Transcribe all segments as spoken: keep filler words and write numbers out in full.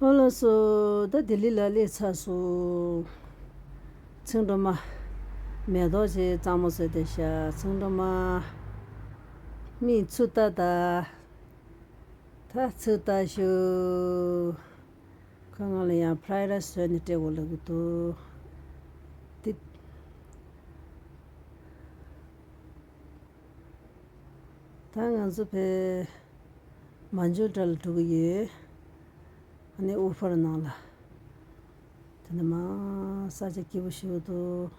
ཨོ་ལགས་སོ། ད་ལྡི་ལི་ལ་སླེབས་ཚར་སོང་། ཚེ་སྒྲོལ་མ། མེ་ཏོག་ཅིག་གཙང་མ་བཟོས་ཏེ་བཞག་ཚེ་སྒྲོལ་མ། མིག་ཆུ་ལྟ་ད། ད་ཆུ་ལྟ་ཞུ། ཁོས་ང་ལ་ཡང་fried rice བཟོས་ནས་སྤྲད་དགོས་ལབ་ཀྱི་འདུག་དེ། ད་ང་ཚོ་ཕ་མ་ཇུ་ཌལ་འགྲོ་གི་ཡོད། ཨ་ནི་ཨུ་ཕར་ནང་ལ། དེ་ནས་མ་ས་ཆ་སྐྱིད་པོ་ཞིག་འདུག་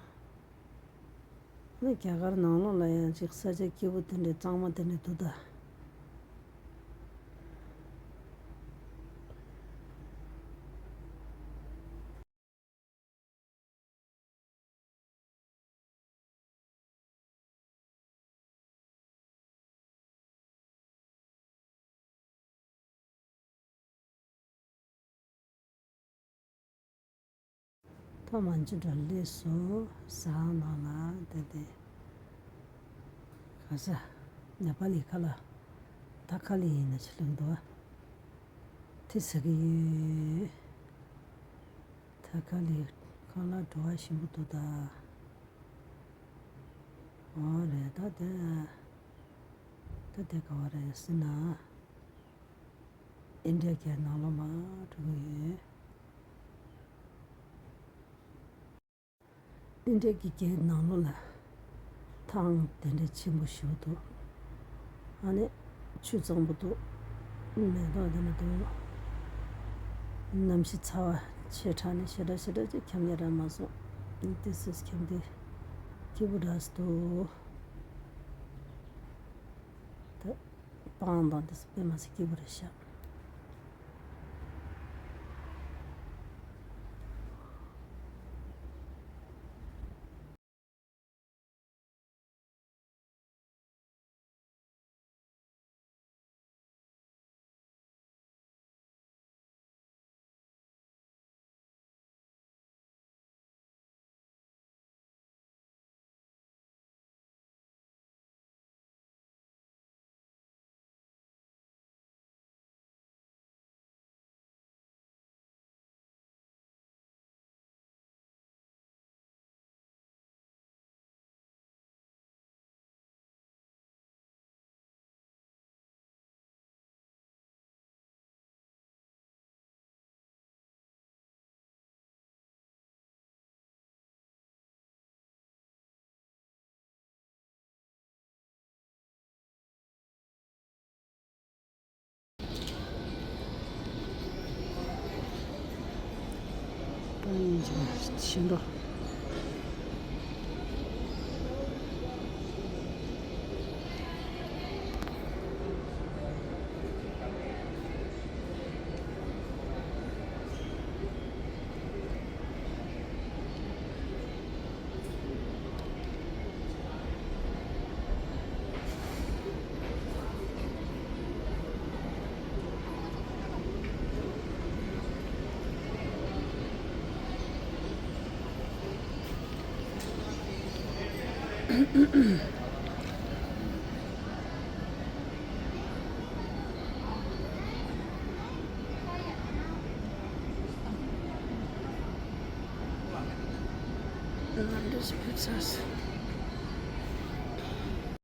ཨ་ནི་རྒྱ་གར་ནང་ལོགས་ལ་ཡང་ཅིག་ས་ཆ་སྐྱིད་པོ་དེ་འདྲའི་གཙང་མ་དེ་འདྲ་འདུག་ད། ཐོག་མ་ཇུ་ཌལ་སླེབས་སོང་། ཟ་ཁང་ནང་ལ་བསྡད་དེ། ག་ས། ནེ་པ་ལི་ཁ་ལག་ད་ཁ་ལག་ཡིན་ན་ཆི་ལབ་འདུག་ཨ། དེ་ཟ་གི་ཡོད། ད་ཁ་ལག་ཁ་ལག་བྲོ་བ་ཞིམ་པོ་འདུག་ད། ཨོ་རེད་ད་དེ། ད་དེ་ག་བ་རེད་ཟེར་ན། ཨིན་ཌི་ཡ་གི་ནང་ལོགས་མར་འགྲོ་གི་ཡོད། ཨིན་ཌི་ཡ་གི་རྒྱལ་ནང་ལོགས་ལ་ཐང་དེ་འདྲ་ཆེན་པོ་ཞིག་འདུག་ཨ་ནི་ཆུ་གཙང་པོ་འདུག་མེ་ཏོག་དེ་འདྲ་འདུག་གནམ་གཤིས་ཚ་བ་ཆེ་དྲགས་ནས་ཞེ་དྲག་ཞེ་དྲག་ཅིག་འཁྱམ་ཡ་རག་མ་སོང་། ཏོག་ཙམ་འཁྱམ་དེ་སྐྱིད་པོ་འདྲ་འདུག་ད། སྤང་དང་དེ་ཚོ་དཔེ་མ་སྲིད་སྐྱིད་པོ་རེད་ཤག་ཕྱིན་འགྲོ། ང་འདྲ་ཞིག་ཕེབས་ཚར་སོང་།